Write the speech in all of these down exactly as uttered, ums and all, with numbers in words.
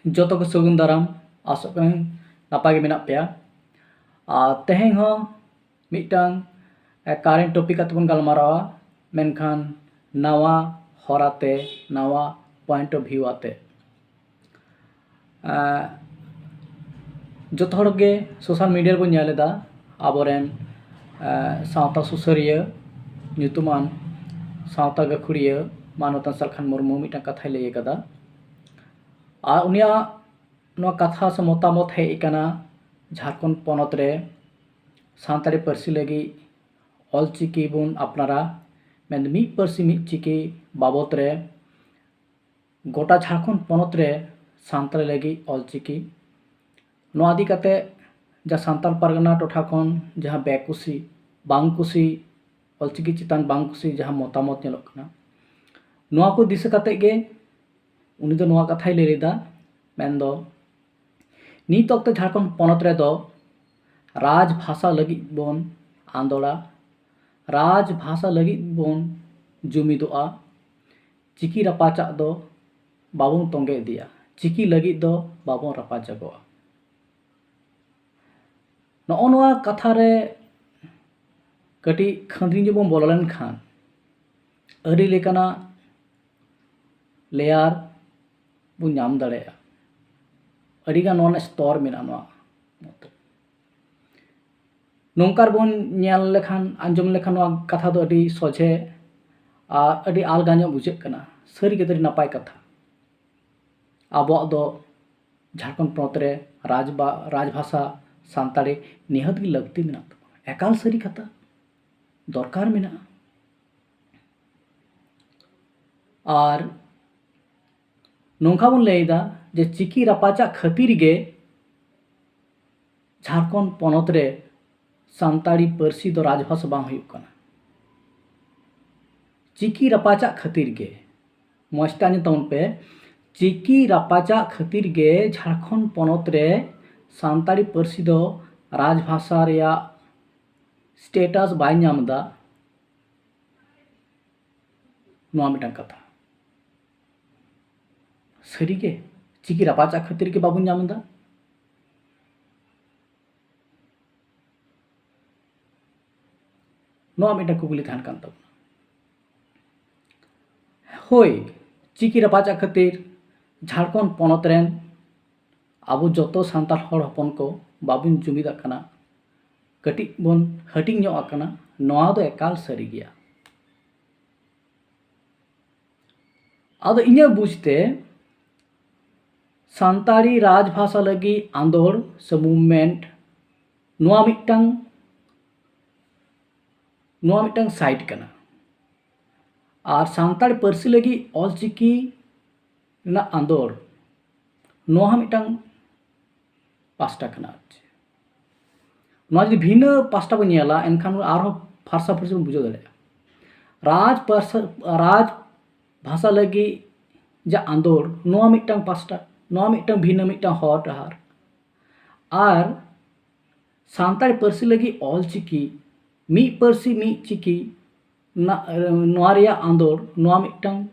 ᱡᱚᱛᱚ ᱠᱚ ᱥᱟᱹᱜᱩᱱ ᱫᱟᱨᱟᱢ᱾ ᱟᱥᱚᱜ ᱠᱟᱹᱱᱟᱹᱧ ᱱᱟᱯᱟᱭ ᱜᱮ ᱢᱮᱱᱟᱜ ᱯᱮᱭᱟ᱾ ᱟᱨ ᱛᱮᱦᱮᱧ ᱦᱚᱸ ᱢᱤᱫᱴᱟᱝ current topic ᱠᱟᱛᱮ ᱵᱚᱱ ᱜᱟᱞᱢᱟᱨᱟᱣᱟ, ᱢᱮᱱᱠᱷᱟᱱ ᱱᱟᱣᱟ ᱦᱚᱨᱟᱛᱮ, ᱱᱟᱣᱟ point of view ᱟᱛᱮ᱾ ᱡᱚᱛᱚ ᱦᱚᱲ ᱜᱮ social media ᱨᱮᱵᱚᱱ ᱧᱮᱞ ᱮᱫᱟ, ᱟᱵᱚᱨᱮᱱ ᱥᱟᱶᱛᱟ ᱥᱩᱥᱟᱹᱨᱤᱭᱟᱹ, ᱧᱩᱛᱩᱢᱟᱱ ᱥᱟᱶᱛᱟ ᱜᱟᱹᱠᱷᱩᱲᱤᱭᱟᱹ ᱢᱟᱱᱚᱛᱟᱱ ᱥᱟᱞᱠᱷᱟᱱ ᱢᱩᱨᱢᱩ ᱢᱤᱫᱴᱟᱝ ᱠᱟᱛᱷᱟᱭ ᱞᱟᱹᱭ ᱟᱠᱟᱫᱟ᱾ ᱟᱨ ᱩᱱᱤᱭᱟᱜ ᱱᱚᱣᱟ ᱠᱟᱛᱷᱟ ᱥᱮ ᱢᱚᱛᱟᱢᱚᱛ ᱦᱮᱡ ᱟᱠᱟᱱᱟ ᱡᱷᱟᱲᱠᱷᱚᱸᱰ ᱯᱚᱱᱚᱛ ᱨᱮ ᱥᱟᱱᱛᱟᱲᱤ ᱯᱟᱹᱨᱥᱤ ᱞᱟᱹᱜᱤᱫ ᱚᱞᱪᱤᱠᱤ ᱵᱚᱱ ᱟᱯᱱᱟᱨᱟ, ᱢᱮᱱᱫᱚ ᱢᱤᱫ ᱯᱟᱹᱨᱥᱤ ᱢᱤᱫ ᱪᱤᱠᱤ ᱵᱟᱵᱚᱛ ᱨᱮ ᱜᱚᱴᱟ ᱡᱷᱟᱲᱠᱷᱚᱸᱰ ᱯᱚᱱᱚᱛ ᱨᱮ ᱥᱟᱱᱛᱟᱲᱤ ᱞᱟᱹᱜᱤᱫ ᱚᱞᱪᱤᱠᱤ᱾ ᱱᱚᱣᱟ ᱤᱫᱤ ᱠᱟᱛᱮ ᱡᱟ ᱥᱟᱱᱛᱟᱲ ᱯᱟᱨᱜᱟᱱᱟ ᱴᱚᱴᱷᱟ ᱠᱷᱚᱱ ᱡᱟᱦᱟᱸ ᱵᱮᱠᱩᱥᱤ, ᱵᱟᱝ ᱠᱩᱥᱤ, ᱚᱞᱪᱤᱠᱤ ᱪᱮᱛᱟᱱ ᱵᱟᱝ ᱠᱩᱥᱤ ᱡᱟᱦᱟᱸ ᱢᱚᱛᱟᱢᱚᱛ ᱧᱮᱞᱚᱜ ᱠᱟᱱᱟ, ᱱᱚᱣᱟ ᱠᱚ ᱫᱤᱥᱟᱹ ᱠᱟᱛᱮ ᱜᱮ ᱩᱱᱤ ᱫᱚ ᱱᱚᱣᱟ ᱠᱟᱛᱷᱟᱭ ᱞᱟᱹᱭ ᱞᱮᱫᱟ, ᱢᱮᱱᱫᱚ ᱱᱤᱛ ᱚᱠᱛᱚ ᱡᱷᱟᱲᱠᱷᱚᱸᱰ ᱯᱚᱱᱚᱛ ᱨᱮᱫᱚ ᱨᱟᱡᱽ ᱵᱷᱟᱥᱟ ᱞᱟᱹᱜᱤᱫ ᱵᱚᱱ ᱟᱸᱫᱳᱲᱟ, ᱨᱟᱡᱽ ᱵᱷᱟᱥᱟ ᱞᱟᱹᱜᱤᱫ ᱵᱚᱱ ᱡᱩᱢᱤᱫᱚᱜᱼᱟ᱾ ᱪᱤᱠᱤ ᱨᱟᱯᱟᱪᱟᱜ ᱫᱚ ᱵᱟᱵᱚᱱ ᱛᱚᱸᱜᱮ ᱤᱫᱤᱭᱟ, ᱪᱤᱠᱤ ᱞᱟᱹᱜᱤᱫ ᱫᱚ ᱵᱟᱵᱚᱱ ᱨᱟᱯᱟᱪᱟᱜᱚᱜᱼᱟ᱾ ᱱᱚᱜᱼᱚ ᱱᱚᱣᱟ ᱠᱟᱛᱷᱟ ᱨᱮ ᱠᱟᱹᱴᱤᱡ ᱠᱷᱟᱺᱫᱽᱨᱤ ᱧᱚᱜ ᱵᱚᱱ ᱵᱚᱞᱚ ᱞᱮᱱᱠᱷᱟᱱ ᱟᱹᱰᱤ ᱞᱮᱠᱟᱱᱟᱜ layer ᱵᱚᱱ ᱧᱟᱢ ᱫᱟᱲᱮᱭᱟᱜᱼᱟ᱾ ᱟᱹᱰᱤᱜᱟᱱ ᱱᱚᱣᱟ ᱨᱮᱱᱟᱜ ᱥᱛᱚᱨ ᱢᱮᱱᱟᱜᱼᱟ᱾ ᱱᱚᱣᱟ ᱱᱚᱝᱠᱟ ᱨᱮᱵᱚᱱ ᱧᱮᱞ ᱞᱮᱠᱷᱟᱱ, ᱟᱸᱡᱚᱢ ᱞᱮᱠᱷᱟᱱ ᱱᱚᱣᱟ ᱠᱟᱛᱷᱟ ᱫᱚ ᱟᱹᱰᱤ ᱥᱚᱡᱷᱮ ᱟᱨ ᱟᱹᱰᱤ ᱟᱞᱜᱟ ᱧᱚᱜ ᱵᱩᱡᱷᱟᱹᱜ ᱠᱟᱱᱟ᱾ ᱥᱟᱹᱨᱤ ᱜᱮ ᱟᱹᱰᱤ ᱱᱟᱯᱟᱭ ᱠᱟᱛᱷᱟ᱾ ᱟᱵᱚᱣᱟᱜ ᱫᱚ ᱡᱷᱟᱲᱠᱷᱚᱸᱰ ᱯᱚᱱᱚᱛ ᱨᱮ ᱨᱟᱡᱽ ᱵᱟ-, ᱨᱟᱡᱽᱵᱷᱟᱥᱟ ᱥᱟᱱᱛᱟᱲᱤ ᱱᱤᱦᱟᱹᱛ ᱜᱮ ᱞᱟᱹᱠᱛᱤ ᱢᱮᱱᱟᱜ ᱛᱟᱵᱚᱱᱟ᱾ ᱮᱠᱟᱞ ᱥᱟᱹᱨᱤ ᱠᱟᱛᱷᱟ, ᱫᱚᱨᱠᱟᱨ ᱢᱮᱱᱟᱜᱼᱟ᱾ ᱟᱨ ᱱᱚᱝᱠᱟ ᱵᱚᱱ ᱞᱟᱹᱭ ᱮᱫᱟ ᱡᱮ ᱪᱤᱠᱤ ᱨᱟᱯᱟᱪᱟᱜ ᱠᱷᱟᱹᱛᱤᱨ ᱜᱮ ᱡᱷᱟᱲᱠᱷᱚᱸᱰ ᱯᱚᱱᱚᱛ ᱨᱮ ᱥᱟᱱᱛᱟᱲᱤ ᱯᱟᱹᱨᱥᱤ ᱫᱚ ᱨᱟᱡᱽᱵᱷᱟᱥᱟ ᱵᱟᱝ ᱦᱩᱭᱩᱜ ᱠᱟᱱᱟ᱾ ᱪᱤᱠᱤ ᱨᱟᱯᱟᱪᱟᱜ ᱠᱷᱟᱹᱛᱤᱨ ᱜᱮ, ᱢᱚᱡᱽ ᱛᱮ ᱟᱸᱡᱚᱢ ᱛᱟᱵᱚᱱ ᱯᱮ, ᱪᱤᱠᱤ ᱨᱟᱯᱟᱪᱟᱜ ᱠᱷᱟᱹᱛᱤᱨ ᱜᱮ ᱡᱷᱟᱲᱠᱷᱚᱸᱰ ᱯᱚᱱᱚᱛ ᱨᱮ ᱥᱟᱱᱛᱟᱲᱤ ᱯᱟᱹᱨᱥᱤ ᱫᱚ ᱨᱟᱡᱽᱵᱷᱟᱥᱟ ᱨᱮᱭᱟᱜ status ᱵᱟᱭ ᱧᱟᱢ ᱮᱫᱟ᱾ ᱱᱚᱣᱟ ᱢᱤᱫᱴᱟᱝ ᱠᱟᱛᱷᱟ᱾ ᱥᱟᱹᱨᱤᱜᱮ ᱪᱤᱠᱤ ᱨᱟᱯᱟᱪᱟᱜ ᱠᱷᱟᱹᱛᱤᱨ ᱜᱮ ᱵᱟᱵᱚᱱ ᱧᱟᱢ ᱮᱫᱟ? ᱱᱚᱣᱟ ᱢᱤᱫᱴᱟᱝ ᱠᱩᱠᱞᱤ ᱛᱟᱦᱮᱱ ᱠᱟᱱ ᱛᱟᱵᱚᱱᱟ᱾ ᱦᱳᱭ, ᱪᱤᱠᱤ ᱨᱟᱯᱟᱪᱟᱜ ᱠᱷᱟᱹᱛᱤᱨ ᱡᱷᱟᱲᱠᱷᱚᱸᱰ ᱯᱚᱱᱚᱛ ᱨᱮᱱ ᱟᱵᱚ ᱡᱚᱛᱚ ᱥᱟᱱᱛᱟᱲ ᱦᱚᱲ ᱦᱚᱯᱚᱱ ᱠᱚ ᱵᱟᱵᱚᱱ ᱡᱩᱢᱤᱫᱚᱜ ᱠᱟᱱᱟ, ᱠᱟᱹᱴᱤᱡ ᱵᱚᱱ ᱦᱟᱹᱴᱤᱧ ᱧᱚᱜ ᱟᱠᱟᱱᱟ, ᱱᱚᱣᱟ ᱫᱚ ᱮᱠᱟᱞ ᱥᱟᱹᱨᱤ ᱜᱮᱭᱟ᱾ ᱟᱫᱚ ᱤᱧᱟᱹᱜ ᱵᱩᱡᱽ ᱛᱮ ᱥᱟᱱᱛᱟᱲᱤ ᱨᱟᱡᱽ ᱵᱷᱟᱥᱟ ᱞᱟᱹᱜᱤᱫ ᱟᱸᱫᱳᱲ ᱥᱮ movement, ᱱᱚᱣᱟ ᱢᱤᱫᱴᱟᱝ, ᱱᱚᱣᱟ ᱢᱤᱫᱴᱟᱝ side ᱠᱟᱱᱟ᱾ ᱟᱨ ᱥᱟᱱᱛᱟᱲᱤ ᱯᱟᱹᱨᱥᱤ ᱞᱟᱹᱜᱤᱫ ᱚᱞᱪᱤᱠᱤ ᱨᱮᱱᱟᱜ ᱟᱸᱫᱳᱲ, ᱱᱚᱣᱟ ᱦᱚᱸ ᱢᱤᱫᱴᱟᱝ ᱯᱟᱥᱴᱟ ᱠᱟᱱᱟ᱾ ᱟᱨ ᱪᱮᱫ, ᱱᱚᱣᱟ ᱡᱩᱫᱤ ᱵᱷᱤᱱᱟᱹ ᱯᱟᱥᱴᱟ ᱵᱚᱱ ᱧᱮᱞᱟ, ᱮᱱᱠᱷᱟᱱ ᱟᱨᱦᱚᱸ ᱯᱷᱟᱨᱥᱟ ᱯᱷᱟᱹᱨᱥᱤ ᱵᱚᱱ ᱵᱩᱡᱷᱟᱹᱣ ᱫᱟᱲᱮᱭᱟᱜᱼᱟ᱾ ᱨᱟᱡᱽ ᱯᱟᱹᱨᱥᱤ, ᱨᱟᱡᱽ ᱵᱷᱟᱥᱟ ᱞᱟᱹᱜᱤᱫ ᱡᱟ ᱟᱸᱫᱳᱲ, ᱱᱚᱣᱟ ᱢᱤᱫᱴᱟᱝ ᱯᱟᱥᱴᱟ, ᱱᱚᱣᱟ ᱢᱤᱫᱴᱟᱝ ᱵᱷᱤᱱᱟᱹ ᱢᱤᱫᱴᱟᱝ ᱦᱚᱨ ᱰᱟᱦᱟᱨ᱾ ᱟᱨ ᱥᱟᱱᱛᱟᱲᱤ ᱯᱟᱹᱨᱥᱤ ᱞᱟᱹᱜᱤᱫ ᱚᱞᱪᱤᱠᱤ, ᱢᱤᱫ ᱯᱟᱹᱨᱥᱤ ᱢᱤᱫ ᱪᱤᱠᱤ, ᱱᱟ-, ᱱᱚᱣᱟ ᱨᱮᱭᱟᱜ ᱟᱸᱫᱳᱲ, ᱱᱚᱣᱟ ᱢᱤᱫᱴᱟᱝ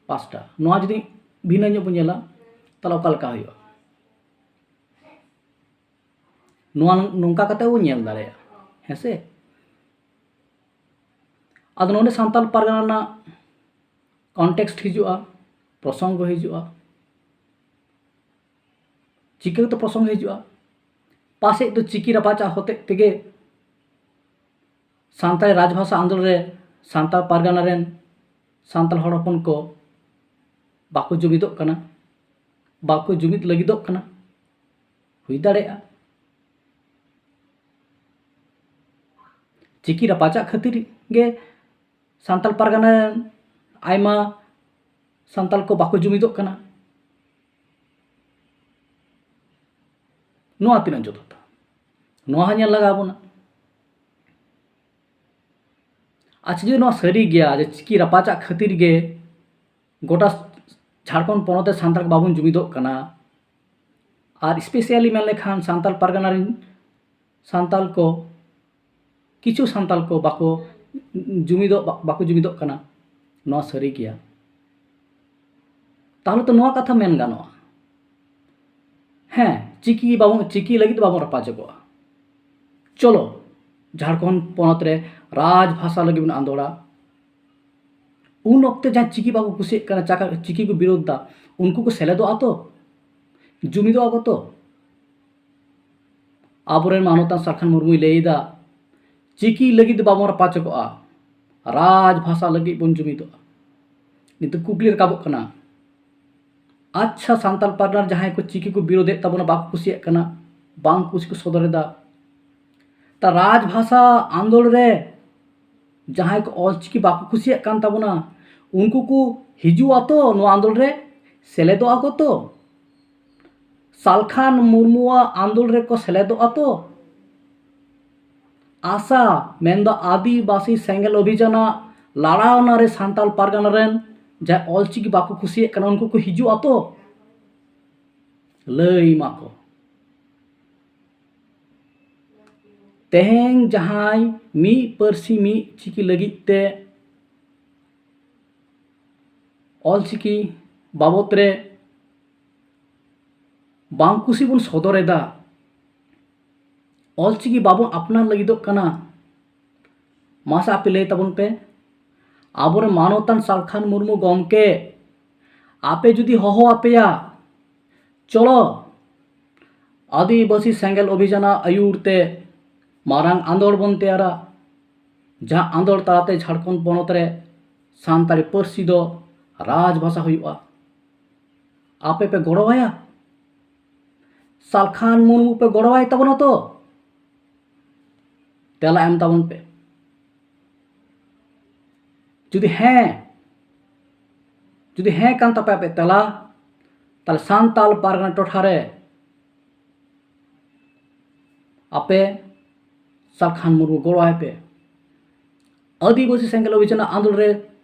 ᱯᱟᱥᱴᱟ᱾ ᱱᱚᱣᱟ ᱡᱩᱫᱤ ᱵᱷᱤᱱᱟᱹ ᱧᱚᱜ ᱵᱚᱱ ᱧᱮᱞᱟ, ᱛᱟᱦᱚᱞᱮ ᱚᱠᱟ ᱞᱮᱠᱟ ᱦᱩᱭᱩᱜᱼᱟ? ᱱᱚᱣᱟ ᱱᱚᱝᱠᱟ ᱠᱟᱛᱮ ᱵᱚᱱ ᱧᱮᱞ ᱫᱟᱲᱮᱭᱟᱜᱼᱟ, ᱦᱮᱸ ᱥᱮ? ᱟᱫᱚ ᱱᱚᱰᱮ ᱥᱟᱱᱛᱟᱲ ᱯᱟᱨᱜᱟᱱᱟ ᱨᱮᱱᱟᱜ context ᱦᱤᱡᱩᱜᱼᱟ, ᱯᱨᱚᱥᱚᱝᱜᱚ ᱦᱤᱡᱩᱜᱼᱟ᱾ ᱪᱤᱠᱟᱹᱛᱮ ᱯᱨᱚᱥᱚᱝᱜᱚ ᱦᱤᱡᱩᱜᱼᱟ? ᱯᱟᱥᱮᱡ ᱫᱚ ᱪᱤᱠᱤ ᱨᱟᱯᱟᱪᱟᱜ ᱦᱚᱛᱮᱡ ᱛᱮᱜᱮ ᱥᱟᱱᱛᱟᱲᱤ ᱨᱟᱡᱽᱵᱷᱟᱥᱟ ᱟᱱᱫᱳᱞᱚᱱ ᱨᱮ ᱥᱟᱱᱛᱟᱲ ᱯᱟᱨᱜᱟᱱᱟ ᱨᱮᱱ ᱥᱟᱱᱛᱟᱲ ᱦᱚᱲ ᱦᱚᱯᱚᱱ ᱠᱚ ᱵᱟᱠᱚ ᱡᱩᱢᱤᱫᱚᱜ ᱠᱟᱱᱟ, ᱵᱟᱠᱚ ᱡᱩᱢᱤᱫ ᱞᱟᱹᱜᱤᱫᱚᱜ ᱠᱟᱱᱟ, ᱦᱩᱭ ᱫᱟᱲᱮᱭᱟᱜᱼᱟ᱾ ᱪᱤᱠᱤ ᱨᱟᱯᱟᱪᱟᱜ ᱠᱷᱟᱹᱛᱤᱨ ᱜᱮ ᱥᱟᱱᱛᱟᱲ ᱯᱟᱨᱜᱟᱱᱟ ᱨᱮᱱ ᱟᱭᱢᱟ ᱥᱟᱱᱛᱟᱲ ᱠᱚ ᱵᱟᱠᱚ ᱡᱩᱢᱤᱫᱚᱜ ᱠᱟᱱᱟ᱾ ᱱᱚᱣᱟ ᱛᱤᱱᱟᱹᱜ ᱡᱚᱛᱷᱟᱛᱟ? ᱱᱚᱣᱟ ᱦᱚᱸ ᱧᱮᱞ ᱞᱟᱜᱟᱣ ᱵᱚᱱᱟ᱾ ᱟᱪᱪᱷᱟ, ᱡᱩᱫᱤ ᱱᱚᱣᱟ ᱥᱟᱹᱨᱤ ᱜᱮᱭᱟ ᱡᱮ ᱪᱤᱠᱤ ᱨᱟᱯᱟᱪᱟᱜ ᱠᱷᱟᱹᱛᱤᱨ ᱜᱮ ᱜᱚᱴᱟ ᱡᱷᱟᱲᱠᱷᱚᱸᱰ ᱯᱚᱱᱚᱛ ᱨᱮ ᱥᱟᱱᱛᱟᱲ ᱠᱚ ᱵᱟᱵᱚᱱ ᱡᱩᱢᱤᱫᱚᱜ ᱠᱟᱱᱟ, ᱟᱨ specially ᱢᱮᱱ ᱞᱮᱠᱷᱟᱱ ᱥᱟᱱᱛᱟᱲ ᱯᱟᱨᱜᱟᱱᱟ ᱨᱮᱱ ᱥᱟᱱᱛᱟᱲ ᱠᱚ, ᱠᱤᱪᱷᱩ ᱥᱟᱱᱛᱟᱲ ᱠᱚ ᱵᱟᱠᱚ ᱡᱩᱢᱤᱫᱚᱜ, ᱵᱟᱠᱚ ᱡᱩᱢᱤᱫᱚᱜ ᱠᱟᱱᱟ, ᱱᱚᱣᱟ ᱥᱟᱹᱨᱤ ᱜᱮᱭᱟ, ᱛᱟᱦᱚᱞᱮ ᱛᱚ ᱱᱚᱣᱟ ᱠᱟᱛᱷᱟ ᱢᱮᱱ ᱜᱟᱱᱚᱜᱼᱟ ᱦᱮᱸ, ᱪᱤᱠᱤ ᱵᱟᱵᱚᱱ, ᱪᱤᱠᱤ ᱞᱟᱹᱜᱤᱫ ᱵᱟᱵᱚᱱ ᱨᱟᱯᱟᱪᱚᱜᱚᱜᱼᱟ᱾ ᱪᱚᱞᱚ, ᱡᱷᱟᱲᱠᱷᱚᱸᱰ ᱯᱚᱱᱚᱛ ᱨᱮ ᱨᱟᱡᱽ ᱵᱷᱟᱥᱟ ᱞᱟᱹᱜᱤᱫ ᱵᱚᱱ ᱟᱸᱫᱳᱲᱟ᱾ ᱩᱱ ᱚᱠᱛᱮ ᱡᱟᱦᱟᱸ ᱪᱤᱠᱤ ᱵᱟᱠᱚ ᱠᱩᱥᱤᱭᱟᱜ ᱠᱟᱱᱟ, ᱪᱟᱠᱟ-, ᱪᱤᱠᱤ ᱠᱚ ᱵᱤᱨᱳᱫᱷ ᱫᱟ, ᱩᱱᱠᱩ ᱠᱚ ᱥᱮᱞᱮᱫᱚᱜᱼᱟ ᱛᱚ? ᱡᱩᱢᱤᱫᱚᱜᱼᱟ ᱠᱚ ᱛᱚ? ᱟᱵᱚᱨᱮᱱ ᱢᱟᱱᱚᱛᱟᱱ ᱥᱟᱞᱠᱷᱟᱱ ᱢᱩᱨᱢᱩᱭ ᱞᱟᱹᱭ ᱮᱫᱟ, ᱪᱤᱠᱤ ᱞᱟᱹᱜᱤᱫ ᱫᱚ ᱵᱟᱵᱚᱱ ᱨᱟᱯᱟᱪᱚᱜᱚᱜᱼᱟ, ᱨᱟᱡᱽ ᱵᱷᱟᱥᱟ ᱞᱟᱹᱜᱤᱫ ᱵᱚᱱ ᱡᱩᱢᱤᱫᱚᱜᱼᱟ᱾ ᱱᱤᱛᱚᱜ ᱠᱩᱠᱞᱤ ᱨᱟᱠᱟᱵᱚᱜ ᱠᱟᱱᱟ, ᱟᱪᱪᱷᱟ, ᱥᱟᱱᱛᱟᱲ ᱯᱟᱨᱜᱟᱱᱟ ᱨᱮ ᱡᱟᱦᱟᱸᱭ ᱠᱚ ᱪᱤᱠᱤ ᱠᱚ ᱵᱤᱨᱳᱫᱷᱮᱫ ᱛᱟᱵᱚᱱᱟ, ᱵᱟᱠᱚ ᱠᱩᱥᱤᱭᱟᱜ ᱠᱟᱱᱟ, ᱵᱟᱝ ᱠᱩᱥᱤ ᱠᱚ ᱥᱚᱫᱚᱨ ᱮᱫᱟ, ᱛᱟ ᱨᱟᱡᱽ ᱵᱷᱟᱥᱟ ᱟᱱᱫᱳᱞ ᱨᱮ ᱡᱟᱦᱟᱸᱭ ᱠᱚ ᱚᱞᱪᱤᱠᱤ ᱵᱟᱠᱚ ᱠᱩᱥᱤᱭᱟᱜ ᱠᱟᱱ ᱛᱟᱵᱚᱱᱟ, ᱩᱱᱠᱩ ᱠᱚ ᱦᱤᱡᱩᱜᱼᱟ ᱛᱚ ᱱᱚᱣᱟ ᱟᱱᱫᱳᱞ ᱨᱮ? ᱥᱮᱞᱮᱫᱚᱜᱼᱟ ᱠᱚ ᱛᱚ? ᱥᱟᱞᱠᱷᱟᱱ ᱢᱩᱨᱢᱩᱣᱟᱜ ᱟᱱᱫᱳᱞ ᱨᱮᱠᱚ ᱥᱮᱞᱮᱫᱚᱜᱼᱟ ᱛᱚ? ᱟᱥᱟ, ᱢᱮᱱᱫᱚ ᱟᱹᱫᱤᱵᱟᱹᱥᱤ ᱥᱮᱸᱜᱮᱞ ᱚᱵᱷᱤᱡᱟᱱᱟᱜ ᱞᱟᱲᱟᱣᱱᱟ ᱨᱮ ᱥᱟᱱᱛᱟᱲ ᱯᱟᱨᱜᱟᱱᱟ ᱨᱮᱱ ᱡᱟᱦᱟᱸᱭ ᱚᱞᱪᱤᱠᱤ ᱵᱟᱠᱚ ᱠᱩᱥᱤᱭᱟᱜ ᱠᱟᱱᱟ, ᱩᱱᱠᱩ ᱠᱚ ᱦᱤᱡᱩᱜᱼᱟ ᱛᱚ? ᱞᱟᱹᱭ ᱢᱟᱠᱚ᱾ ᱛᱮᱦᱮᱧ ᱡᱟᱦᱟᱸᱭ ᱢᱤᱫ ᱯᱟᱹᱨᱥᱤ ᱢᱤᱫ ᱪᱤᱠᱤ ᱞᱟᱹᱜᱤᱫ ᱛᱮ ᱚᱞᱪᱤᱠᱤ ᱵᱟᱵᱚᱛ ᱨᱮ ᱵᱟᱝ ᱠᱩᱥᱤ ᱵᱚᱱ ᱥᱚᱫᱚᱨ ᱮᱫᱟ, ᱚᱞᱪᱤᱠᱤ ᱵᱟᱵᱚᱱ ᱟᱯᱱᱟᱨ ᱞᱟᱹᱜᱤᱫᱚᱜ ᱠᱟᱱᱟ, ᱢᱟᱥᱮ ᱟᱯᱮ ᱞᱟᱹᱭ ᱛᱟᱵᱚᱱ ᱯᱮ, ᱟᱵᱚᱨᱮᱱ ᱢᱟᱱᱚᱛᱟᱱ ᱥᱟᱞᱠᱷᱟᱱ ᱢᱩᱨᱢᱩ ᱜᱚᱢᱠᱮ, ᱟᱯᱮ ᱡᱩᱫᱤ ᱦᱚᱦᱚ ᱟᱯᱮᱭᱟ, ᱪᱚᱞᱚ ᱟᱹᱫᱤᱵᱟᱹᱥᱤ ᱥᱮᱸᱜᱮᱞ ᱚᱵᱷᱤᱡᱟᱱᱟᱜ ᱟᱹᱭᱩᱨ ᱛᱮ ᱢᱟᱨᱟᱝ ᱟᱸᱫᱳᱲ ᱵᱚᱱ ᱛᱮᱭᱟᱨᱟ, ᱡᱟᱦᱟᱸ ᱟᱸᱫᱳᱲ ᱛᱟᱞᱟᱛᱮ ᱡᱷᱟᱲᱠᱷᱚᱸᱰ ᱯᱚᱱᱚᱛ ᱨᱮ ᱥᱟᱱᱛᱟᱲᱤ ᱯᱟᱹᱨᱥᱤ ᱫᱚ ᱨᱟᱡᱽ ᱵᱷᱟᱥᱟ ᱦᱩᱭᱩᱜᱼᱟ᱾ ᱟᱯᱮ ᱯᱮ ᱜᱚᱲᱚᱣᱟᱭᱟ? ᱥᱟᱞᱠᱷᱟᱱ ᱢᱩᱨᱢᱩ ᱯᱮ ᱜᱚᱲᱚᱣᱟᱭ ᱛᱟᱵᱚᱱᱟ ᱛᱚ? ᱛᱮᱞᱟ ᱮᱢ ᱛᱟᱵᱚᱱ ᱯᱮ᱾ ᱡᱩᱫᱤ ᱦᱮᱸ, ᱡᱩᱫᱤ ᱦᱮᱸ ᱠᱟᱱ ᱛᱟᱯᱮᱭᱟ ᱟᱯᱮ ᱛᱮᱞᱟ, ᱛᱟᱦᱞᱮ ᱥᱟᱱᱛᱟᱞ ᱯᱟᱨᱜᱟᱱᱟ ᱴᱚᱴᱷᱟ ᱨᱮ ᱟᱯᱮ ᱥᱟᱞᱠᱷᱟᱱ ᱢᱩᱨᱢᱩ ᱜᱚᱲᱚ ᱟᱭ ᱯᱮ᱾ ᱟᱹᱫᱤᱵᱟᱹᱥᱤ ᱥᱮᱸᱜᱮᱞ ᱚᱵᱷᱤᱡᱟᱱ ᱟᱸᱫᱳᱲ ᱨᱮ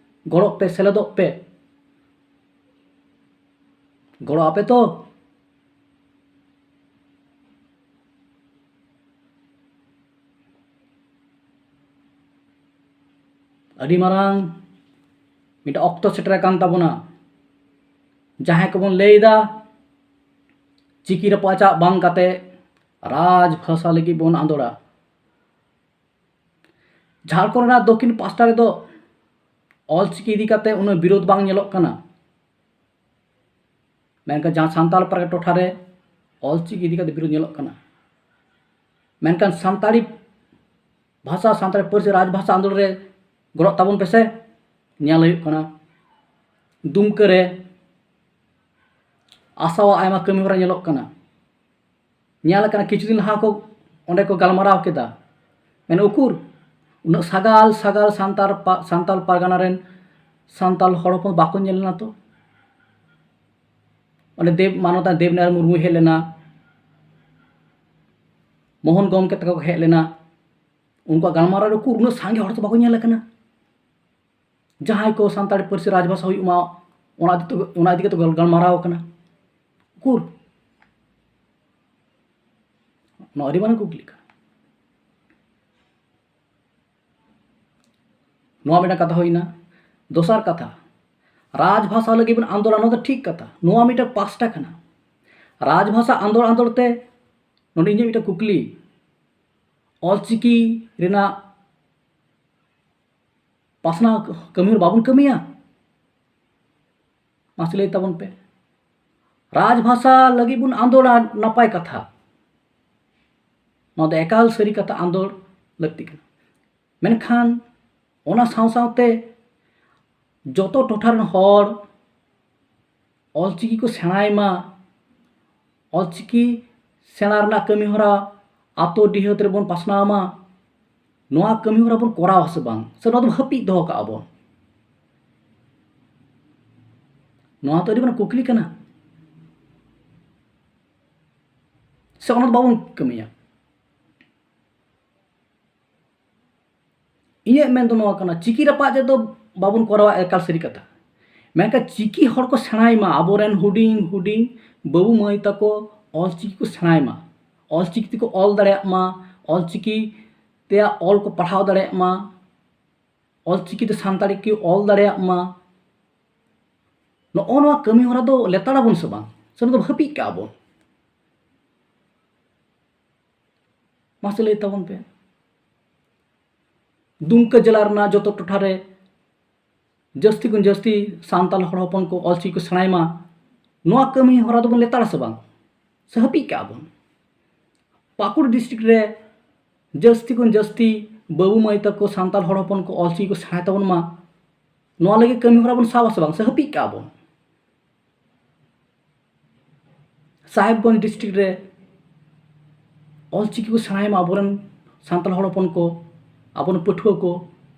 ᱜᱚᱲᱚᱜ ᱯᱮ, ᱥᱮᱞᱮᱫᱚᱜ ᱯᱮ᱾ ᱜᱚᱲᱚ ᱟᱯᱮ ᱛᱚ? ᱟᱹᱰᱤ ᱢᱟᱨᱟᱝ ᱢᱤᱫᱴᱟᱝ ᱚᱠᱛᱚ ᱥᱮᱴᱮᱨ ᱟᱠᱟᱱ ᱛᱟᱵᱚᱱᱟ᱾ ᱡᱟᱦᱟᱸᱭ ᱠᱚᱵᱚᱱ ᱞᱟᱹᱭ ᱮᱫᱟ ᱪᱤᱠᱤ ᱨᱟᱯᱟᱪᱟᱜ ᱵᱟᱝ ᱠᱟᱛᱮ ᱨᱟᱡᱽ ᱵᱷᱟᱥᱟ ᱞᱟᱹᱜᱤᱫ ᱵᱚᱱ ᱟᱸᱫᱳᱲᱟ᱾ ᱡᱷᱟᱲᱠᱷᱚᱸᱰ ᱨᱮᱱᱟᱜ ᱫᱚᱠᱷᱤᱱ ᱯᱟᱥᱴᱟ ᱨᱮᱫᱚ ᱚᱞᱪᱤᱠᱤ ᱤᱫᱤ ᱠᱟᱛᱮ ᱩᱱᱟᱹᱜ ᱵᱤᱨᱳᱫᱷ ᱵᱟᱝ ᱧᱮᱞᱚᱜ ᱠᱟᱱᱟ, ᱢᱮᱱᱠᱷᱟᱱ ᱡᱟᱦᱟᱸ ᱥᱟᱱᱛᱟᱲ ᱯᱟᱨᱜᱟᱱᱟ ᱴᱚᱴᱷᱟ ᱨᱮ ᱚᱞᱪᱤᱠᱤ ᱤᱫᱤ ᱠᱟᱛᱮ ᱵᱤᱨᱳᱫᱷ ᱧᱮᱞᱚᱜ ᱠᱟᱱᱟ᱾ ᱢᱮᱱᱠᱷᱟᱱ ᱥᱟᱱᱛᱟᱲᱤ ᱵᱷᱟᱥᱟ, ᱥᱟᱱᱛᱟᱲᱤ ᱯᱟᱹᱨᱥᱤ ᱨᱟᱡᱽ ᱵᱷᱟᱥᱟ ᱟᱸᱫᱳᱲ ᱨᱮ ᱜᱚᱲᱚᱜ ᱛᱟᱵᱚᱱ ᱯᱮᱥᱮ᱾ ᱧᱮᱞ ᱦᱩᱭᱩᱜ ᱠᱟᱱᱟ ᱫᱩᱢᱠᱟᱹ ᱨᱮ ᱟᱥᱟᱣᱟᱜ ᱟᱭᱢᱟ ᱠᱟᱹᱢᱤ ᱦᱚᱨᱟ ᱧᱮᱞᱚᱜ ᱠᱟᱱᱟ᱾ ᱧᱮᱞ ᱟᱠᱟᱱᱟ ᱠᱤᱪᱷᱩ ᱫᱤᱱ ᱞᱟᱦᱟ ᱠᱚ ᱚᱸᱰᱮ ᱠᱚ ᱜᱟᱞᱢᱟᱨᱟᱣ ᱠᱮᱫᱟ, ᱢᱮᱱ ᱩᱠᱩᱨ ᱩᱱᱟᱹᱜ ᱥᱟᱜᱟᱞ ᱥᱟᱜᱟᱞ ᱥᱟᱱᱛᱟᱲ ᱯᱟ-, ᱥᱟᱱᱛᱟᱲ ᱯᱟᱨᱜᱟᱱᱟ ᱨᱮᱱ ᱥᱟᱱᱛᱟᱲ ᱦᱚᱲ ᱦᱚᱯᱚᱱ ᱵᱟᱠᱚ ᱧᱮᱞ ᱞᱮᱱᱟ ᱛᱚ? ᱚᱸᱰᱮ ᱫᱮᱵ, ᱢᱟᱱᱚᱛᱟᱱ ᱫᱮᱵᱽᱱᱟᱨᱟᱭᱚᱱ ᱢᱩᱨᱢᱩᱭ ᱦᱮᱡ ᱞᱮᱱᱟ, ᱢᱳᱦᱚᱱ ᱜᱚᱢᱠᱮ ᱛᱟᱠᱚ ᱠᱚ ᱦᱮᱡ ᱞᱮᱱᱟ, ᱩᱱᱠᱩᱣᱟᱜ ᱜᱟᱞᱢᱟᱨᱟᱣ ᱨᱮ ᱩᱠᱩᱨ ᱩᱱᱟᱹᱜ ᱥᱟᱸᱜᱮ ᱦᱚᱲ ᱛᱚ ᱵᱟᱠᱚ ᱧᱮᱞ ᱟᱠᱟᱱᱟ᱾ ᱡᱟᱦᱟᱸᱭ ᱠᱚ ᱥᱟᱱᱛᱟᱲᱤ ᱯᱟᱹᱨᱥᱤ ᱨᱟᱡᱽᱵᱷᱟᱥᱟ ᱦᱩᱭᱩᱜ ᱢᱟ, ᱚᱱᱟ ᱤᱫᱤ ᱛᱮ, ᱚᱱᱟ ᱤᱫᱤ ᱠᱟᱛᱮ ᱜᱟᱞ-, ᱜᱟᱞᱢᱟᱨᱟᱣ ᱟᱠᱟᱱᱟ᱾ ᱩᱠᱩᱨ? ᱱᱚᱣᱟ ᱟᱹᱰᱤ ᱢᱟᱨᱟᱝ ᱠᱩᱠᱞᱤ ᱠᱟᱱᱟ᱾ ᱱᱚᱣᱟ ᱢᱤᱫᱴᱟᱝ ᱠᱟᱛᱷᱟ ᱦᱩᱭᱱᱟ᱾ ᱫᱚᱥᱟᱨ ᱠᱟᱛᱷᱟ, ᱨᱟᱡᱽᱵᱷᱟᱥᱟ ᱞᱟᱹᱜᱤᱫ ᱵᱚᱱ ᱟᱱᱫᱳᱞᱚᱱ, ᱱᱚᱣᱟ ᱫᱚ ᱴᱷᱤᱠ ᱠᱟᱛᱷᱟ, ᱱᱚᱣᱟ ᱢᱤᱫᱴᱟᱝ ᱯᱟᱥᱴᱟ ᱠᱟᱱᱟ᱾ ᱨᱟᱡᱽᱵᱷᱟᱥᱟ ᱟᱱᱫᱳᱞᱚᱱ ᱟᱱᱫᱳᱞᱚᱱ ᱛᱮ ᱱᱚᱰᱮ ᱤᱧᱟᱹᱜ ᱢᱤᱫᱴᱟᱝ ᱠᱩᱠᱞᱤ, ᱚᱞᱪᱤᱠᱤ ᱨᱮᱱᱟᱜ ᱯᱟᱥᱱᱟᱣ ᱠᱟᱹᱢᱤ ᱦᱚᱨᱟ ᱵᱟᱵᱚᱱ ᱠᱟᱹᱢᱤᱭᱟ? ᱢᱟᱥᱮ ᱞᱟᱹᱭ ᱛᱟᱵᱚᱱ ᱯᱮ᱾ ᱨᱟᱡᱽᱵᱷᱟᱥᱟ ᱞᱟᱹᱜᱤᱫ ᱵᱚᱱ ᱟᱱᱫᱳᱲᱟ, ᱱᱟᱯᱟᱭ ᱠᱟᱛᱷᱟ, ᱱᱚᱣᱟ ᱫᱚ ᱮᱠᱟᱞ ᱥᱟᱹᱨᱤ ᱠᱟᱛᱷᱟ, ᱟᱱᱫᱳᱲ ᱞᱟᱹᱠᱛᱤ ᱠᱟᱱᱟ᱾ ᱢᱮᱱᱠᱷᱟᱱ ᱚᱱᱟ ᱥᱟᱶ ᱥᱟᱶᱛᱮ ᱡᱚᱛᱚ ᱴᱚᱴᱷᱟ ᱨᱮᱱ ᱦᱚᱲ ᱚᱞᱪᱤᱠᱤ ᱠᱚ ᱥᱮᱬᱟᱭ ᱢᱟ, ᱚᱞᱪᱤᱠᱤ ᱥᱮᱬᱟ ᱨᱮᱱᱟᱜ ᱠᱟᱹᱢᱤ ᱦᱚᱨᱟ ᱟᱛᱳ ᱰᱤᱦᱟᱹᱛ ᱨᱮᱵᱚᱱ ᱯᱟᱥᱱᱟᱣ ᱢᱟ, ᱱᱚᱣᱟ ᱠᱟᱹᱢᱤ ᱦᱚᱨᱟ ᱵᱚᱱ ᱠᱚᱨᱟᱣᱟ ᱥᱮ ᱵᱟᱝ, ᱥᱮ ᱱᱚᱣᱟ ᱫᱚ ᱦᱟᱹᱯᱤᱫ ᱫᱚᱦᱚ ᱠᱟᱜᱼᱟ ᱵᱚᱱ? ᱱᱚᱣᱟ ᱛᱚ ᱟᱹᱰᱤ ᱢᱟᱨᱟᱝ ᱠᱩᱠᱞᱤ ᱠᱟᱱᱟ᱾ ᱥᱮ ᱚᱱᱟ ᱫᱚ ᱵᱟᱵᱚᱱ ᱠᱟᱹᱢᱤᱭᱟ? ᱤᱧᱟᱹᱜ ᱢᱮᱱ ᱫᱚ ᱱᱚᱣᱟ ᱠᱟᱱᱟ, ᱪᱤᱠᱤ ᱨᱟᱯᱟᱜ ᱡᱮ ᱫᱚ ᱵᱟᱵᱚᱱ ᱠᱚᱨᱟᱣᱟ, ᱮᱠᱟᱞ ᱥᱟᱹᱨᱤ ᱠᱟᱛᱷᱟ᱾ ᱢᱮᱱᱠᱷᱟᱱ ᱪᱤᱠᱤ ᱦᱚᱲ ᱠᱚ ᱥᱮᱬᱟᱭ ᱢᱟ, ᱟᱵᱚᱨᱮᱱ ᱦᱩᱰᱤᱧ ᱦᱩᱰᱤᱧ ᱵᱟᱹᱵᱩ ᱢᱟᱹᱭ ᱛᱟᱠᱚ ᱚᱞᱪᱤᱠᱤ ᱠᱚ ᱥᱮᱬᱟᱭ ᱢᱟ, ᱚᱞᱪᱤᱠᱤ ᱛᱮᱠᱚ ᱚᱞ ᱫᱟᱲᱮᱭᱟᱜ ᱢᱟ, ᱚᱞᱪᱤᱠᱤ ᱛᱮᱭᱟᱜ ᱚᱞ ᱠᱚ ᱯᱟᱲᱦᱟᱣ ᱫᱟᱲᱮᱭᱟᱜ ᱢᱟ, ᱚᱞᱪᱤᱠᱤ ᱛᱮ ᱥᱟᱱᱛᱟᱲᱤ ᱠᱚ ᱚᱞ ᱫᱟᱲᱮᱭᱟᱜ ᱢᱟ᱾ ᱱᱚᱜᱼᱚ ᱱᱚᱣᱟ ᱠᱟᱹᱢᱤ ᱦᱚᱨᱟ ᱫᱚ ᱞᱮᱛᱟᱲ ᱟᱵᱚᱱ ᱥᱮ ᱵᱟᱝ, ᱥᱮ ᱱᱚᱣᱟ ᱫᱚ ᱦᱟᱹᱯᱤᱫ ᱠᱟᱜᱼᱟ ᱵᱚᱱ? ᱢᱟᱥᱮ ᱞᱟᱹᱭ ᱛᱟᱵᱚᱱ ᱯᱮ, ᱫᱩᱢᱠᱟᱹ ᱡᱮᱞᱟ ᱨᱮᱱᱟᱜ ᱡᱚᱛᱚ ᱴᱚᱴᱷᱟ ᱨᱮ ᱡᱟᱹᱥᱛᱤ ᱠᱷᱚᱱ ᱡᱟᱹᱥᱛᱤ ᱥᱟᱱᱛᱟᱲ ᱦᱚᱲ ᱦᱚᱯᱚᱱ ᱠᱚ ᱚᱞᱪᱤᱠᱤ ᱠᱚ ᱥᱮᱬᱟᱭ ᱢᱟ, ᱱᱚᱣᱟ ᱠᱟᱹᱢᱤ ᱦᱚᱨᱟ ᱫᱚᱵᱚᱱ ᱞᱮᱛᱟᱲᱟ ᱥᱮ ᱵᱟᱝ, ᱥᱮ ᱦᱟᱹᱯᱤᱫ ᱠᱟᱜᱼᱟ ᱵᱚᱱ? ᱯᱟᱹᱠᱩᱲ ᱰᱤᱥᱴᱨᱤᱠᱴ ᱨᱮ ᱡᱟᱹᱥᱛᱤ ᱠᱷᱚᱱ ᱡᱟᱹᱥᱛᱤ ᱵᱟᱹᱵᱩ ᱢᱟᱹᱭ ᱛᱟᱠᱚ, ᱥᱟᱱᱛᱟᱲ ᱦᱚᱲ ᱦᱚᱯᱚᱱ ᱠᱚ ᱚᱞᱪᱤᱠᱤ ᱠᱚ ᱥᱮᱬᱟᱭ ᱛᱟᱵᱚᱱ ᱢᱟ, ᱱᱚᱣᱟ ᱞᱟᱹᱜᱤᱫ ᱠᱟᱹᱢᱤ ᱦᱚᱨᱟ ᱵᱚᱱ ᱥᱟᱵᱟ ᱥᱮ ᱵᱟᱝ, ᱥᱮ ᱦᱟᱹᱯᱤᱫ ᱠᱟᱜᱼᱟ ᱵᱚᱱ? ᱥᱟᱦᱮᱵᱽᱜᱚᱸᱡᱽ ᱰᱤᱥᱴᱨᱤᱠᱴ ᱨᱮ ᱚᱞᱪᱤᱠᱤ ᱠᱚ ᱥᱮᱬᱟᱭ ᱢᱟ ᱟᱵᱚᱨᱮᱱ ᱥᱟᱱᱛᱟᱲ ᱦᱚᱲ ᱦᱚᱯᱚᱱ ᱠᱚ, ᱟᱵᱚᱨᱮᱱ ᱯᱟᱹᱴᱷᱩᱣᱟᱹ ᱠᱚ,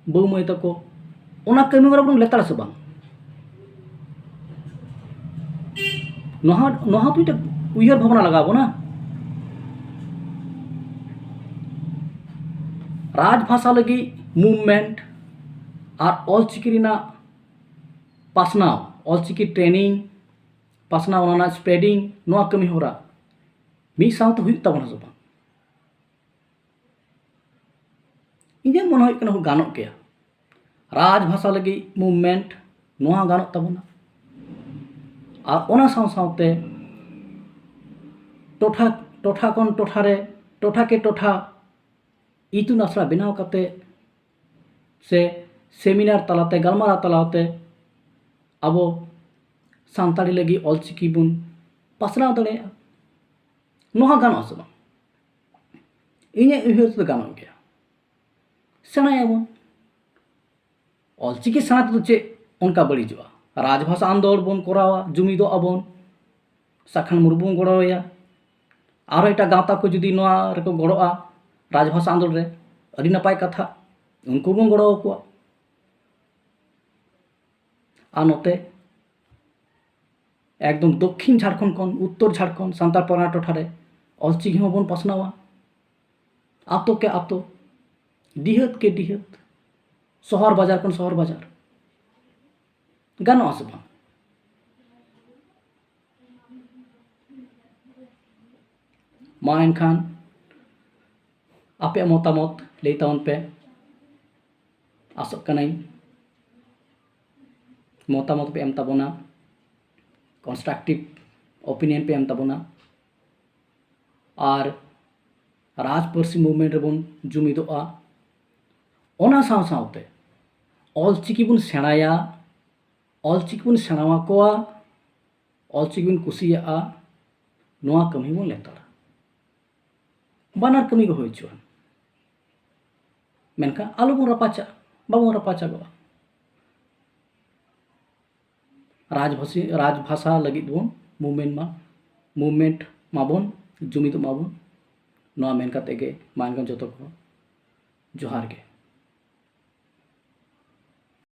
ᱵᱟᱹᱵᱩ ᱢᱟᱹᱭ ᱛᱟᱠᱚ, ᱚᱱᱟ ᱠᱟᱹᱢᱤ ᱦᱚᱨᱟ ᱵᱚᱱ ᱞᱮᱛᱟᱲᱟ ᱥᱮ ᱵᱟᱝ? ᱱᱚᱣᱟ, ᱱᱚᱣᱟ ᱦᱚᱸ ᱢᱤᱫᱴᱮᱱ ᱩᱭᱦᱟᱹᱨ ᱵᱷᱟᱵᱽᱱᱟ ᱞᱟᱜᱟᱣ ᱵᱚᱱᱟ᱾ ᱨᱟᱡᱽ ᱵᱷᱟᱥᱟ ᱞᱟᱹᱜᱤᱫ ᱢᱩᱵᱷᱢᱮᱱᱴ ᱟᱨ ᱚᱞᱪᱤᱠᱤ ᱨᱮᱱᱟᱜ ᱯᱟᱥᱱᱟᱣ, ᱚᱞᱪᱤᱠᱤ ᱴᱨᱮᱱᱤᱝ, ᱯᱟᱥᱱᱟᱣ, ᱚᱱᱟ ᱨᱮᱱᱟᱜ ᱥᱯᱨᱮᱰᱤᱝ, ᱱᱚᱣᱟ ᱠᱟᱹᱢᱤ ᱦᱚᱨᱟ ᱢᱤᱫ ᱥᱟᱶᱛᱮ ᱦᱩᱭᱩᱜ ᱛᱟᱵᱚᱱᱟ ᱥᱮ ᱵᱟᱝ? ᱤᱧᱟᱹᱜ ᱢᱚᱱᱮ ᱦᱩᱭᱩᱜ ᱠᱟᱱᱟ ᱜᱟᱱᱚᱜ ᱜᱮᱭᱟ᱾ ᱨᱟᱡᱽ ᱵᱷᱟᱥᱟ ᱞᱟᱹᱜᱤᱫ ᱢᱩᱵᱷᱢᱮᱱᱴ, ᱱᱚᱣᱟ ᱦᱚᱸ ᱜᱟᱱᱚᱜ ᱛᱟᱵᱚᱱᱟ᱾ ᱟᱨ ᱚᱱᱟ ᱥᱟᱶ ᱥᱟᱶᱛᱮ ᱴᱚᱴᱷᱟ, ᱴᱚᱴᱷᱟ ᱠᱷᱚᱱ ᱴᱚᱴᱷᱟ ᱨᱮ, ᱴᱚᱴᱷᱟ ᱠᱮ ᱴᱚᱴᱷᱟ ᱤᱛᱩᱱ ᱟᱥᱲᱟ ᱵᱮᱱᱟᱣ ᱠᱟᱛᱮ ᱥᱮ ᱥᱮᱢᱤᱱᱟᱨ ᱛᱟᱞᱟᱛᱮ, ᱜᱟᱞᱢᱟᱨᱟᱣ ᱛᱟᱞᱟᱛᱮ ᱟᱵᱚ ᱥᱟᱱᱛᱟᱲᱤ ᱞᱟᱹᱜᱤᱫ ᱚᱞᱪᱤᱠᱤ ᱵᱚᱱ ᱯᱟᱥᱱᱟᱣ ᱫᱟᱲᱮᱭᱟᱜᱼᱟ᱾ ᱱᱚᱣᱟ ᱦᱚᱸ ᱜᱟᱱᱚᱜᱼᱟ ᱥᱮ ᱵᱟᱝ? ᱤᱧᱟᱹᱜ ᱩᱭᱦᱟᱹᱨ ᱛᱮᱫᱚ ᱜᱟᱱᱚᱜ ᱜᱮᱭᱟ᱾ ᱥᱮᱬᱟᱭᱟᱵᱚᱱ᱾ ᱚᱞᱪᱤᱠᱤ ᱥᱮᱬᱟ ᱛᱮᱫᱚ ᱪᱮᱫ ᱚᱱᱠᱟ ᱵᱟᱹᱲᱤᱡᱚᱜᱼᱟ? ᱨᱟᱡᱽᱵᱷᱟᱥᱟ ᱟᱱᱫᱳᱞᱚᱱ ᱵᱚᱱ ᱠᱚᱨᱟᱣᱟ, ᱡᱩᱢᱤᱫᱚᱜ ᱟᱵᱚᱱ, ᱥᱟᱠᱷᱟᱱ ᱢᱩᱨᱢᱩ ᱵᱚᱱ ᱜᱚᱲᱚ ᱟᱭᱟ, ᱟᱨᱚ ᱮᱴᱟᱜ ᱜᱟᱶᱛᱟ ᱠᱚ ᱡᱩᱫᱤ ᱱᱚᱣᱟ ᱨᱮᱠᱚ ᱜᱚᱲᱚᱜᱼᱟ ᱨᱟᱡᱽᱵᱷᱟᱥᱟ ᱟᱱᱫᱳᱞᱚᱱ ᱨᱮ, ᱟᱹᱰᱤ ᱱᱟᱯᱟᱭ ᱠᱟᱛᱷᱟ, ᱩᱱᱠᱩ ᱵᱚᱱ ᱜᱚᱲᱚ ᱟᱠᱚᱣᱟ᱾ ᱟᱨ ᱱᱚᱛᱮ ᱮᱠᱫᱚᱢ ᱫᱚᱠᱠᱷᱤᱱ ᱡᱷᱟᱲᱠᱷᱚᱸᱰ ᱠᱷᱚᱱ ᱩᱛᱛᱚᱨ ᱡᱷᱟᱲᱠᱷᱚᱸᱰ ᱥᱟᱱᱛᱟᱲ ᱯᱟᱨᱜᱟᱱᱟ ᱴᱚᱴᱷᱟ ᱨᱮ ᱚᱞᱪᱤᱠᱤ ᱦᱚᱸᱵᱚᱱ ᱯᱟᱥᱱᱟᱣᱟ, ᱟᱛᱳ ᱠᱮ ᱟᱛᱳ, ᱰᱤᱦᱟᱹᱛ ᱠᱮ ᱰᱤᱦᱟᱹᱛ, ᱥᱚᱦᱚᱨ ᱵᱟᱡᱟᱨ ᱠᱷᱚᱱ ᱥᱚᱦᱚᱨ ᱵᱟᱡᱟᱨ᱾ ᱜᱟᱱᱚᱜᱼᱟ ᱥᱮ ᱵᱟᱝ? ᱢᱟ ᱮᱱᱠᱷᱟᱱ ᱟᱯᱮᱭᱟᱜ ᱢᱚᱛᱟᱢᱚᱛ ᱞᱟᱹᱭ ᱛᱟᱵᱚᱱ ᱯᱮ᱾ ᱟᱥᱚᱜ ᱠᱟᱹᱱᱟᱹᱧ ᱢᱚᱛᱟᱢᱚᱛ ᱯᱮ ᱮᱢ ᱛᱟᱵᱚᱱᱟ, ᱠᱚᱱᱥᱴᱨᱟᱠᱴᱤᱵᱷ ᱚᱯᱤᱱᱤᱭᱚᱱ ᱯᱮ ᱮᱢ ᱛᱟᱵᱚᱱᱟ᱾ ᱟᱨ ᱨᱟᱡᱽ ᱯᱟᱹᱨᱥᱤ movement ᱨᱮᱵᱚᱱ ᱡᱩᱢᱤᱫᱚᱜᱼᱟ᱾ ᱚᱱᱟ ᱥᱟᱶ ᱥᱟᱶᱛᱮ ᱚᱞᱪᱤᱠᱤ ᱵᱚᱱ ᱥᱮᱬᱟᱭᱟ, ᱚᱞᱪᱤᱠᱤ ᱵᱚᱱ ᱥᱮᱬᱟ ᱟᱠᱚᱣᱟ, ᱚᱞᱪᱤᱠᱤ ᱵᱚᱱ ᱠᱩᱥᱤᱭᱟᱜᱼᱟ, ᱱᱚᱣᱟ ᱠᱟᱹᱢᱤ ᱵᱚᱱ ᱞᱮᱛᱟᱲᱟ᱾ ᱵᱟᱱᱟᱨ ᱠᱟᱹᱢᱤ ᱜᱮ ᱦᱩᱭ ᱦᱚᱪᱚᱣᱟᱱ, ᱢᱮᱱᱠᱷᱟᱱ ᱟᱞᱚᱵᱚᱱ ᱨᱟᱯᱟᱪᱟᱜᱼᱟ, ᱵᱟᱵᱚᱱ ᱨᱟᱯᱟᱪᱟᱜᱚᱜᱼᱟ᱾ ᱨᱟᱡᱽᱵᱷᱟᱥᱤ ᱨᱟᱡᱽᱵᱷᱟᱥᱟ ᱞᱟᱹᱜᱤᱫ ᱵᱚᱱ movement ᱢᱟ, movement ᱢᱟᱵᱚᱱ, ᱡᱩᱢᱤᱫᱚᱜ ᱢᱟᱵᱚᱱ᱾ ᱱᱚᱣᱟ ᱢᱮᱱ ᱠᱟᱛᱮ ᱜᱮ ᱢᱟ ᱮᱱᱠᱷᱟᱱ ᱡᱚᱛᱚ ᱠᱚ ᱡᱚᱦᱟᱨ ᱜᱮ᱾